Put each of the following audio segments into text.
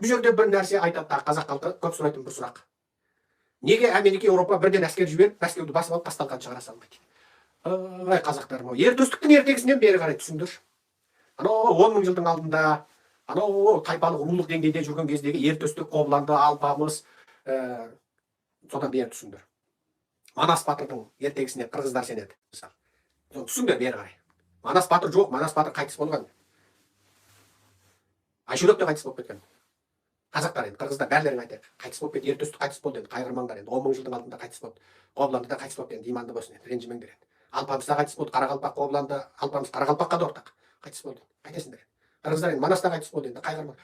Бұл жерде бір нәрсе айтады тағы, қазақ халқы көп сұрайтын бір сұрақ. Неге Америка, Еуропа бірден әскер жіберіп, Мәскеуді басып алып, тас-талқан шығара салмайды? Ай, қазақтарым ау, Ер Төстіктің ертегісінен бері қарай түсіңдерші. Анау 10 000 жылдың алдында, анау тайпалық, рулық деңгейде жүрген кездегі Ер Төстік, Қобыланды, Алпамыс, содан бері түсіңдер. Манас батырдың ертегісіне қырғыздар сенеді, мысалы. Соны түсіңдер бері қарай. Манас батыр жоқ, Манас батыр қайтыс болған. Айшөрек те қайтыс болып кеткен. Қазақтар енді, қырғыздар, бәрілерің айтайық. Қайтыс болып кетті, Ер Төстік қайтыс болды енді, қайғырмаңдар енді. 10 000 жылдың алдында қайтыс болды. Қобыланды да қайтыс болды енді, иманды болсын енді, ренжімеңдер енді. Алпамыс та қайтыс болды, қарақалпақ, Қобыланды, Алпамыс қарақалпаққа да ортақ. Қайтыс болды. Қайтесіңдер? Қырғыздар енді, Манас та қайтыс болды енді, қайғырма.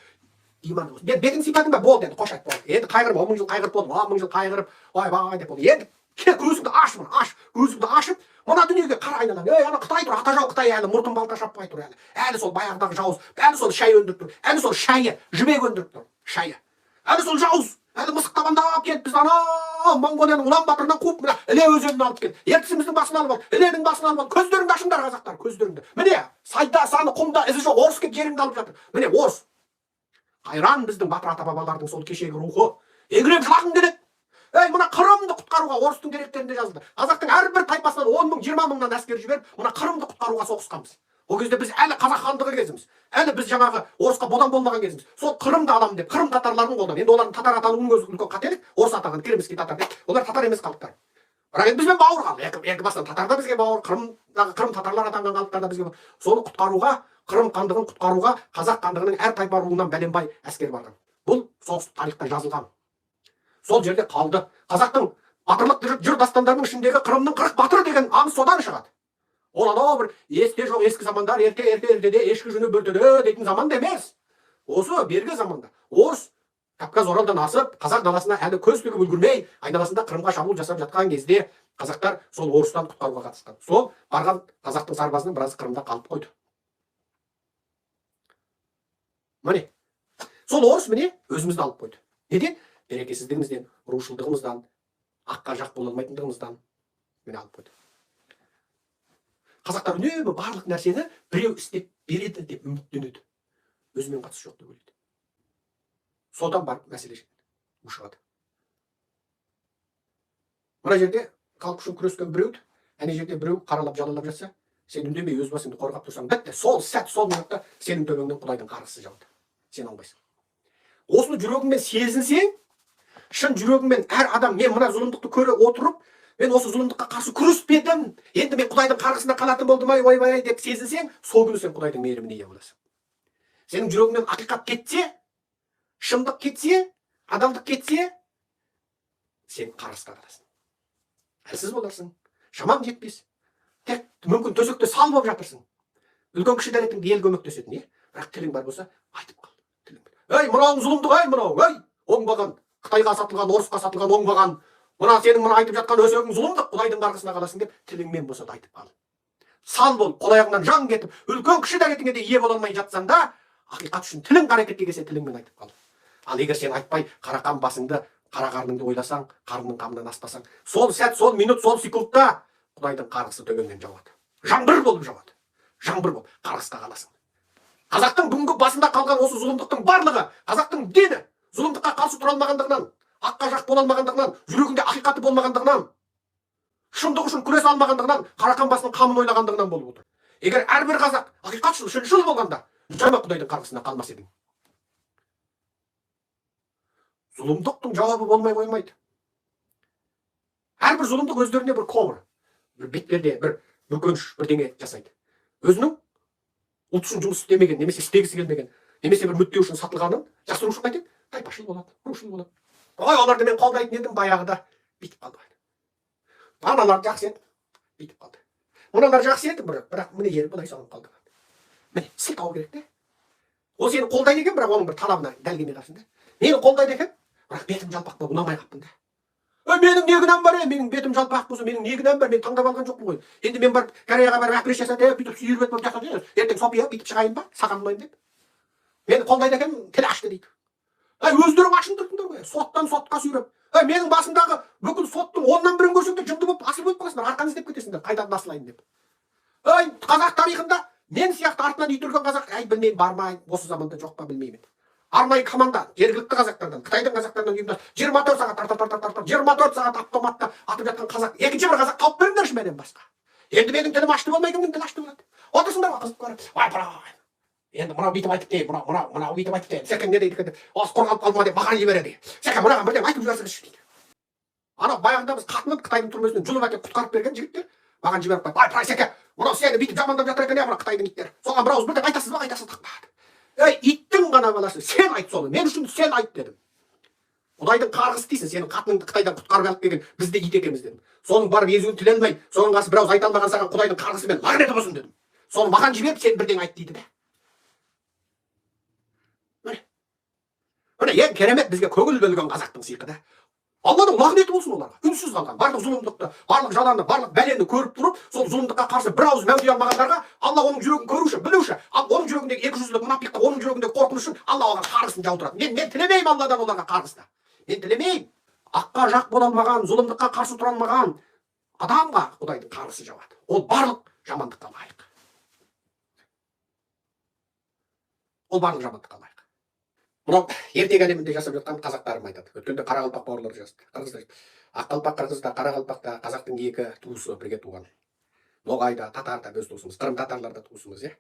Иманды болсын. Мен бетің сипадың ба? Болды енді, қош айт, болды. Енді қайғырма, 10 000 жыл қайғырып болдың, 10 000 жыл қайғырып, ойбай деп болды. Енді кел, көзіңді аш, мына аш, көзіңді ашып, мына дүниеге қара айналаң. Ей, ана Қытай тұр, ата жау Қытай әлі, мұртын балта шаппай тұр әлі. Әлі сол баяғыдағы жауыз, әлі сол шай өндіріп тұр, әлі сол шайы, жібек өндіріп тұр, шайы. Әлі сол жауыз, әлі мысық табандап келіп бізді анау Моңғолияның Ұлан батырынан қуып, мына Іле өзенін алып келді. Ертісіміздің басын алып алды, Іленің басын алып алды. Көздеріңді ашыңдар, қазақтар, көздеріңді. Міне, сайда саны, құмда ізі жоқ орыс келіп жеріңді алып жатыр. Міне, орыс. Қайран біздің батыр ата бабалардың сол кешегі рухы. Еңіреп жылағың келеді. Ей, мына Қырымды құтқаруға, орыстың деректерінде жазылды. Қазақтың әрбір тайпасынан 10 мың, 20 мыңнан әскер жіберіп, мына Қырымды құтқаруға соғысқанбыз. Ол кезде біз әлі қазақ хандығы кезіміз. Әлі біз жаңағы орысқа бодан болмаған кезіміз. Сол Қырымды аламын деп, Қырым татарларының қолынан. Енді олардың татар атануының өзі үлкен қателік. Орыс атаған крымский татар деп. Олар татар емес халықтар. Бірақ енді бізбен бауыр халық. Екі бастан татар да бізге бауыр, Қырымдағы Қырым татарлар атанған халықтар да бізге бауыр. Соны құтқаруға, Қырым хандығын құтқаруға қазақ хандығының әр тайпа руынан бәленбай әскер барған. Бұл соғыс тарихта жазылған. Сол жерде қалды. Қазақтың батырлық жыр дастандарының ішіндегі Қырымның 40 батыры деген аңыз содан шығады. Ол анау бір есте жоқ ескі замандар, ерте ерте ертеде, ешкі жүні бөртеде дейтін заманда емес. Осы бергі заманда орыс Кавказ, Оралдан асып, қазақ даласына әлі көз тігіп үлгермей, айналасында Қырымға шабуыл жасап жатқан кезде қазақтар сол орыстан құтқаруға қатысқан. Сол барған қазақтың сарбазының біразы Қырымда қалып қойды. Міне, сол орыс, міне, өзімізді алып қойды. Неден? Берекесіздігімізден, рушылдығымыздан, аққа жақ бола алмайтындығымыздан, міне, алып қойды. Қазақтар үнемі барлық нәрсені біреу істеп береді деп үміттенеді. Өзімен қатысы жоқ деп ойлайды. Содан барып мәселе ушығады. Мына жерде халық үшін күрескен біреуді, ана жерде біреу қаралап, жалалап жатса, сен үндемей өз басыңды қорғап тұрсаң, бітті. Сол сәт, сол минутта сенің төбеңнен Құдайдың қарғысы жауады. Сен алмайсың. Осыны жүрегіңмен сезінсең, шын жүрегіңмен әр адам: мен мына зұлымдықты көре отырып, мен осы зұлымдыққа қарсы күреспедім, енді мен Құдайдың қарғысына қалатын болдым ай, ойбай деп сезінсең, сол күні сен Құдайдың мейіріміне ие боласың. Сенің жүрегіңнен ақиқат кетсе, шындық кетсе, адалдық кетсе, сен қарғысқа қаласың. Әлсіз боларсың, шамаң жетпес. Тек мүмкін төсекте сал болып жатырсың. Үлкен кіші дәретіңді ел көмектесетін, иә? Бірақ тілің бар болса, айтып қал. Тілің бар. Ей, мынауың зұлымдық, ей, мынау, ей, оңбаған, Қытайға сатылған, орысқа сатылған оңбаған. Мына сенің мына айтып жатқан өсегің зұлымдық, Құдайдың қарғысына қаласың деп тіліңмен болса да айтып қал. Сал болып, қол аяғыңнан жан кетіп, үлкен кіші дәретіңе де ие бола алмай жатсаң да, ақиқат үшін тілің қарекетке келсе, тіліңмен айтып қал. Ал егер сен айтпай, қарақан басыңды, қара қарныңды ойласаң, қарнының қамынан аспасаң, сол сәт, сол минут, сол секундта Құдайдың қарғысы төбеңнен жауады. Жаңбыр болып жауады. Жаңбыр болып қарғысқа қаласың. Қазақтың бүгінгі басында қалған осы зұлымдықтың барлығы қазақтың дені зұлымдыққа қарсы тұра алмағандығынан, аққа жақ бола алмағандығынан, жүрегінде ақиқаты болмағандығынан, шындық үшін күресе алмағандығынан, қарақан басының қамын ойлағандығынан болып отыр. Егер әрбір қазақ ақиқатшыл, шыншыл болғанда, жама Құдайдың қарғысына қалмас едің. Зұлымдықтың жауабы болмай қоймайды. Әрбір зұлымдық өздеріне бір ковр, бір бетперде, бір бүркеніш бірдеңе жасайды. Өзінің ұлт үшін жұмыс істемеген, немесе істегісі келмеген, немесе бір мүдде үшін сатылғанын жасыру үшін қайтеді? Тайпашыл болады, рушыл болады. Ой, оларды мен қолдайтын едім баяғыда, бүйтіп қалды. Аналар жақсы еді, бүйтіп қалды. Мыналар жақсы еді, бірақ міне жері былай салынып қалды. Міне, сылтау керек те. Ол сені қолдайды екен, бірақ оның бір талабына дәл келмей қалсын да. Мені қолдайды екен, бірақ бетім жалпақ болып ұнамай қалыппын да. Ой, менің не күнәм бар, е, менің бетім жалпақ болса, менің не күнәм бар, мен таңдап алған жоқпын ғой. Енді мен барып Кореяға барып операция жасатып, бүйтіп сүйір бет болып жасатып, ертең сопия бүйтіп шығайын ба, саған ұнаймын деп. Мені қолдайды екен, тіл ашты дейді. Әй, өздерің ашындырдыңдар ғой, соттан сотқа сүйреп. Әй, менің басымдағы бүкіл соттың оннан бірін көрсеңдер, жынды болып асылып өліп қаласыңдар, арқаны іздеп кетесіңдер, қайдан асылайын деп. Ай, қазақ тарихында мен сияқты артынан ит үрген қазақ, әй, білмеймін, бар ма осы заманда, жоқ па, білмеймін. Арнайы команда жергілікті қазақтардан, Қытайдың қазақтарынан ұйымдас, 24 сағат тар тар тар тар тар, 24 сағат автоматта атып жатқан қазақ, екінші бір қазақ тауып беріңдерші менен басқа. Енді менің тілім ашты болмай, кімнің тілі ашты болады? Отырсыңдар ғой қызық көріп. Ойпырай, енді мынау бүйтіп айтыпты, мынау, мынау, мынау бүйтіп айтыпты, Сәкен не дейді екен деп, осы қорғалып қалды ма деп маған жібереді. Сәкен, мынаған бірдеңе айтып жіберсеңізші дейді. Анау баяғыда біз қатынын Қытайдың түрмесінен жұлып әкеліп, құтқарып берген жігіттер маған жіберіп қойды. Ойпырай, Сәке, мынау сені бүйтіп жамандап жатыр екен, иә, мына Қытайдың иттері, соған бір ауыз бірдеңе айтасыз ба, айтасыз ба? Ей, иттің ғана баласы, сен айт соны, мен үшін сен айт дедім. Құдайдың қарғысы дейсің, сенің қатыныңды Қытайдан құтқарып алып келген біз де ит екенбіз дедім. Соның барып езуін тіле алмай, соның қарсы бір ауыз айта алмаған саған Құдайдың қарғысы мен лағнеті болсын дедім. Соны маған жіберіп, сен бірдеңе айт дейді да. Міне, міне, ең керемет бізге көңіл бөлген қазақтың сиқы да. Алланың лағнеті болсын оларға. Үнсіз қалған, барлық зұлымдықты, барлық жаланы, барлық бәлені көріп тұрып, сол зұлымдыққа қарсы бір ауыз мәу дей алмағандарға Алла оның жүрегін көруші, білуші. Ал оның жүрегіндегі екіжүзділік, мұнапиқтық, оның жүрегіндегі қорқыныш үшін Алла оған қарғысын жаудырады. Мен тілемеймін Алладан оларға қарғысты. Мен тілемеймін. Аққа жақ бола алмаған, зұлымдыққа қарсы тұра алмаған адамға Құдайдың қарғысы жауады. Ол барлық жамандыққа лайық. Ол барлық жамандыққа лайық. Мынау ертегі әлемінде жасап жатқан қазақтарым айтады. Өткенде қарақалпақ бауырлар жазды. Қырғыздар. Аққалпақ қырғыз да, қарақалпақ та қазақтың екі туысы, бірге туған. Ноғай да, татар да өз туысымыз, қырым татарлар да туысымыз, иә.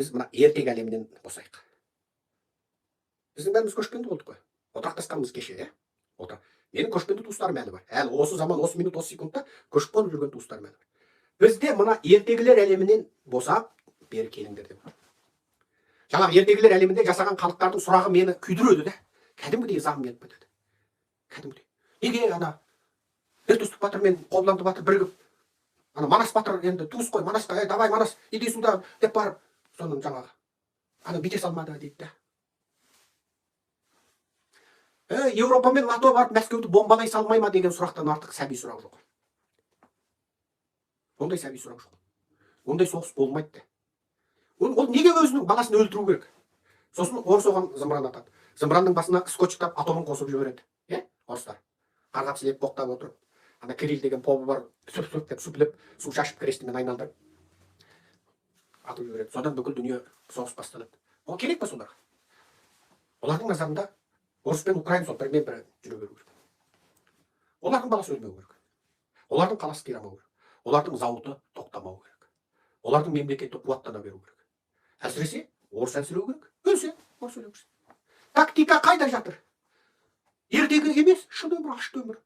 Біз мына ертегі әлемінен босайық. Біздің бәріміз көшпенді болдық қой. Отырақтасқанбыз кеше, иә. Отыр. Менің көшпенді туыстарым әлі бар. Әлі осы заман, осы минут, осы секундта көшіп қонып жүрген туыстарым әлі бар. Бізде мына ертегілер әлемінен босап, бері келіңдер деп. Жаңағы ертегілер әлемінде жасаған халықтардың сұрағы мені күйдіреді да. Кәдімгідей ызам келіп кетеді. Кәдімгідей. Неге ана Ер Төстік батыр мен Қобыланды батыр бірігіп, ана Манас батыр енді туыс қой, Манасқа, ей, давай, Манас, иди сюда деп барып, соның жаңағы ана бүйте салмады дейді да. Еуропа мен НАТО барып Мәскеуді бомбалай салмай ма деген сұрақтан артық сәби сұрақ жоқ. Ондай сәби сұрақ жоқ. Ондай соғыс болмайды да. Ол неге өзінің баласын өлтіру керек? Сосын орыс оған зымыран атады. Зымыранның басына скотчтап атомын қосып жібереді. Иә, орыстар. Қарғап сілеп, боқтап отырып. Ана Кирилл деген побы бар, сүп сүп деп сүпіліп, су шашып крестімен айналдырып атып жібереді. Содан бүкіл дүние соғыс басталады. Ол керек па соларға? Олардың назарында орыс пен украин сол бірімен бірі жүре беру керек. Олардың баласы өлмеу керек. Олардың қаласы қирамау керек. Олардың зауыты тоқтамау керек. Олардың мемлекеті қуаттана беру керек. Әсіресе орыс әлсіреу керек. Өлсе, орыс өле берсін. Тактика қайда жатыр? Ертегі емес, шын өмір, ашты өмір.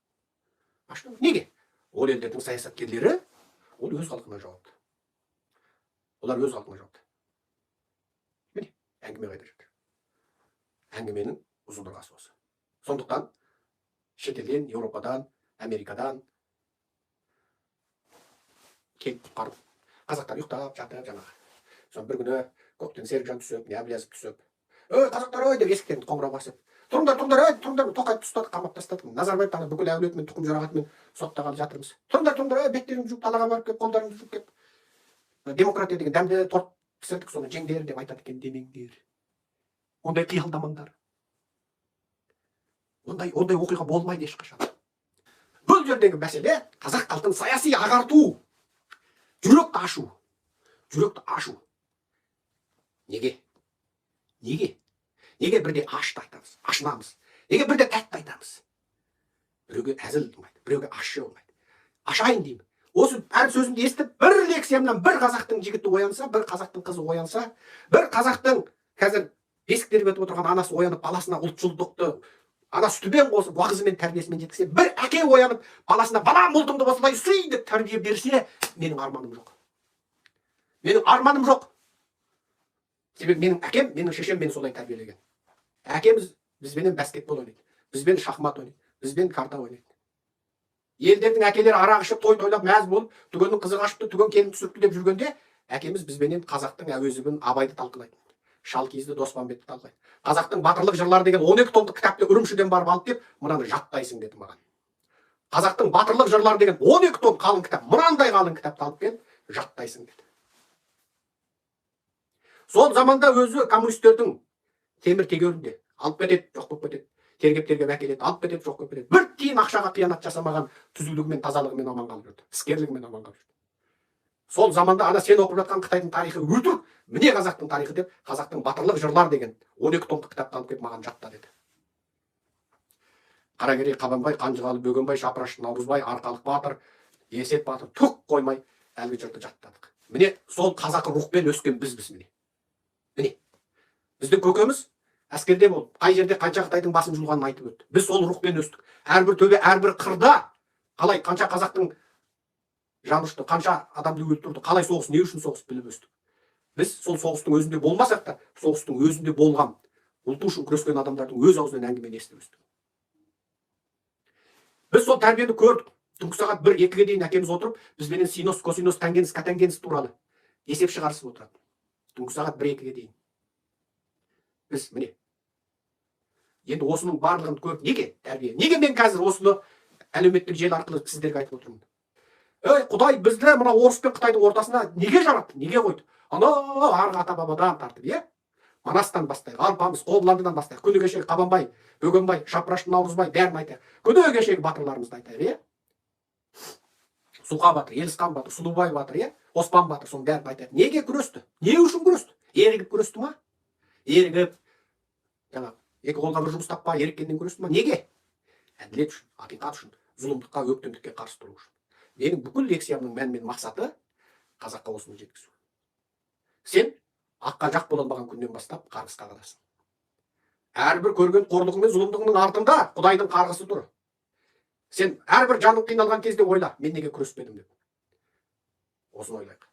Ашты өмір. Неге? Ол елдердің саясаткерлері ол өз халқына жауапты. Олар өз халқына жауапты. Міне, әңгіме қайда жатыр? Әңгіменің ұзындырғасы осы. Сондықтан шетелден, Еуропадан, Америкадан келіп құтқарып, қазақтар ұйықтап жатып жаңағы. Соны бір күні көктен Серікжан түсіп, не Әблязов түсіп, ей, қазақтар, ой деп есіктен қоңырау басып, тұрыңдар, тұрыңдар, ей, тұрыңдар, Тоқаевты ұстадық, қамап тастадық. Назарбаевты ана бүкіл әулетімен, тұқым жұрағатымен соттағалы жатырмыз. Тұрыңдар, тұрыңдар, ей, беттеріңді жуып, далаға барып келіп, қолдарыңды жуып келіп. Демократия деген дәмді торт пісірдік, соны жеңдер деп айтады екен демеңдер. Ондай қиялдамаңдар. Ондай оқиға болмайды ешқашан. Бұл жердегі мәселе қазақ халқын саяси ағарту, жүректі ашу. Жүректі ашу. Неге? Неге? Неге бірде ашты айтамыз, ашынамыз? Неге бірде тәтті айтамыз? Біреуге әзіл болмайды, біреуге ащы болмайды. Ашайын деймін. Осы әр сөзімді естіп, бір лекциямнан бір қазақтың жігіті оянса, бір қазақтың қызы оянса, бір қазақтың қазір бесік тербетіп отырған анасы оянып, баласына ұлтшылдықты ана сүтімен қосып, уағызымен, тәрбиесімен жеткізсе, бір әке оянып, баласына балам, ұлтыңды осылай сүй деп тәрбие берсе, менің арманым жоқ. Менің арманым жоқ. Себебі менің әкем, менің шешем мені солай тәрбиелеген. Әкеміз бізбенен баскетбол ойнайды, бізбен шахмат ойнайды, бізбен карта ойнайды. Елдердің әкелері арақ ішіп, той тойлап, мәз болып, түгеннің қызы қашыпты, түген келін түсіріпті деп жүргенде, әкеміз бізбенен қазақтың Әуезовін, Абайды талқылайды. Шалкиізді, Доспамбетті талқылайды. Қазақтың батырлық жырлары деген 12 томдық кітапты Үрімшіден барып алып келіп, мынаны жаттайсың деді маған. Қазақтың батырлық жырлары деген 12 том қалың кітап, мынандай қалың кітапты алып келіп, жаттайсың деді. Сол заманда өзі коммунистердің темір тегеурінде алып кетеді, жоқ болып кетеді. Тергеп-тергеп әкеледі, алып кетеді, жоқ болып кетеді. Бір тиын ақшаға қиянат жасамаған, түзулігімен, тазалығымен аман қалып жүрді. Іскерлігімен аман қалып жүрді. Сол заманда ана сен оқып жатқан қытайдың тарихы өтірік, міне қазақтың тарихы деп, қазақтың батырлық жырлар деген 12 томдық кітапты алып келіп маған жатта деді. Қаракерей, Қабанбай, Қанжығалы, Бөгенбай, Шапыраш, Наурызбай, Арқалық батыр, Есет батыр, түк қоймай әлгі жырды жаттадық. Міне, сол қазақы рухпен өскен бізбіз, міне. Міне. Біздің көкеміз әскерде болып, қай жерде қанша қытайдың басын жұлғанын айтып өтті. Біз сол рухпен өстік. Әрбір төбе, әрбір қырда қалай қанша қазақтың жаны ұшты, қанша адамды өлтірді, қалай соғыс, не үшін соғыс біліп өстік. Біз сол соғыстың өзінде болмасақ та, соғыстың өзінде болған, ұлты үшін күрескен адамдардың өз аузынан әңгімені естіп өстік. Біз сол тәрбиені көрдік. Түнгі сағат 1-2-ге дейін әкеміз отырып, бізбенен синус, косинус, тангенс, котангенс туралы есеп шығарысып отырады. Түнгі сағат 1-2-ге дейін. Біз міне. Енді осының барлығын көріп, неге тәрбие? Неге мен қазір осыны әлеуметтік желі арқылы сіздерге айтып отырмын? Ей, Құдай бізді мына орыс пен қытайдың ортасына неге жаратты? Неге қойды? Анау арғы ата бабадан тартып, иә? Манастан бастайық, Алпамыс, Қобыландыдан бастайық, күні кешегі Қабанбай, Бөгенбай, Шапыраш, Наурызбай, бәрін айтайық. Күні кешегі батырларымызды айтайық, иә? Сұлқа батыр, Елісхан батыр, Сұлубай батыр, иә? Оспан батыр, соның бәрін айтайық. Неге күресті? Не үшін күресті? Ерігіп күресті ма? Ерігіп, жаңағы екі қолға бір жұмыс таппай, еріккеннен күресті ма? Неге? Әділет үшін, ақиқат үшін, зұлымдыққа, өктемдікке қарсы тұру үшін. Менің бүкіл лекциямның мәні мен мақсаты қазаққа осыны жеткізу. Сен аққа жақ бола алмаған күннен бастап қарғысқа қаласың. Әрбір көрген қорлығың мен зұлымдығыңның артында Құдайдың қарғысы тұр. Сен әрбір жаның қиналған кезде ойла, мен неге күреспедім деп. Осыны ойлайық.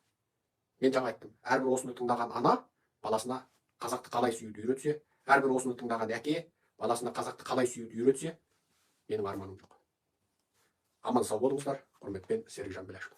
Мен жаңа айттым, әрбір осыны тыңдаған ана баласына қазақты қалай сүюді үйретсе, әрбір осыны тыңдаған әке баласына қазақты қалай сүюді үйретсе, менің арманым жоқ. Аман сау болыңыздар. Құрметпен, Серікжан Біләшұлы.